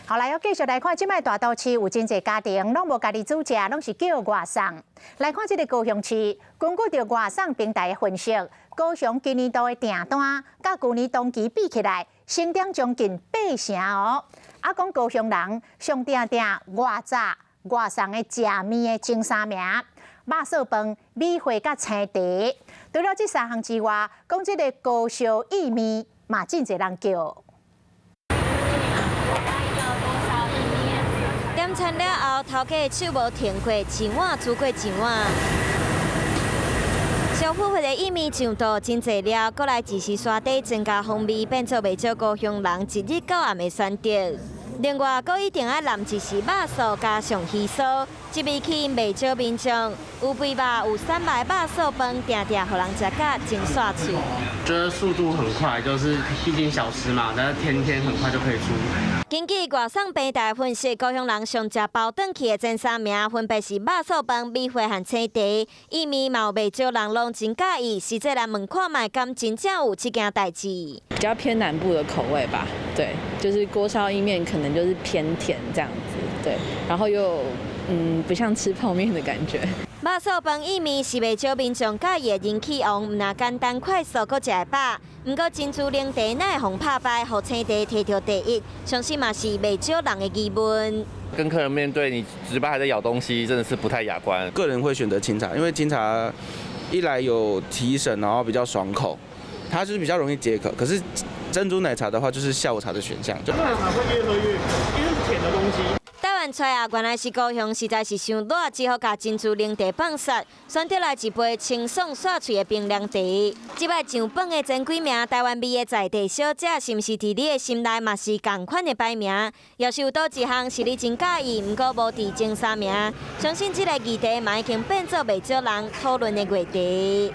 好來，我繼續來看，這擺大都市有真濟家庭攏無家己煮食，攏是叫外送。來看這个高雄市，根據著外送平台的分析，高雄今年度的訂單，佮舊年同期比起來，成長將近八成哦。啊，講高雄人上定訂外炸外送的食麵的前三名，肉燥飯、米血佮青茶。除了這三項之外，講這个鍋燒意麵嘛，真濟人叫。點餐了後，頭家手無停過，一碗煮過一碗。燒呼呼的意麵上桌真濟了，閣來一匙沙茶增加風味，變做袂少高雄人一日到暗的選擇。另外，閣一定愛淋一匙肉燥加上魚酥，這味吸引袂少民眾。有肥肉有散賣肉燥飯，定定予人食甲真煞喙。覺得速度很快，就是畢竟小吃嘛，但是天天很快就可以出。根據外送平台分析，高雄人上食包轉去的前三名，分別是肉燥飯、米血和青茶。意麵嘛有袂少人攏真佮意，實際來問看覓，敢真正有這件代誌？比較偏南部的口味吧，對，就是鍋燒意麵可能就是偏甜這樣子，對，然後又不像吃泡麵的感覺。肉燥飯意麵是袂少民眾佮意的人氣王，毋但簡單快速，閣食會飽。毋過珍珠奶茶哪會予拍敗，予青茶提著第一，相信嘛是袂少人的疑問。跟客人面對，你嘴巴還在咬東西，真的是不太雅觀。個人會選擇清茶，因為清茶一來有提神，然後比較爽口，它就是比較容易解渴。可是珍珠奶茶的話，就是下午茶的選項。就會越喝越渴，因為是甜的東西。台灣出啊，原來是高雄，實在是傷熱，只好共珍珠奶茶放殺，選擇來一杯清爽煞喙的冰涼茶。這擺上榜的前幾名，台灣味的在地小食，是毋是佇你的心內嘛是仝款的排名？要是有佗一項是你真佮意，毋過無佇前三名，相信這个議題嘛已經變做袂少人討論的話題。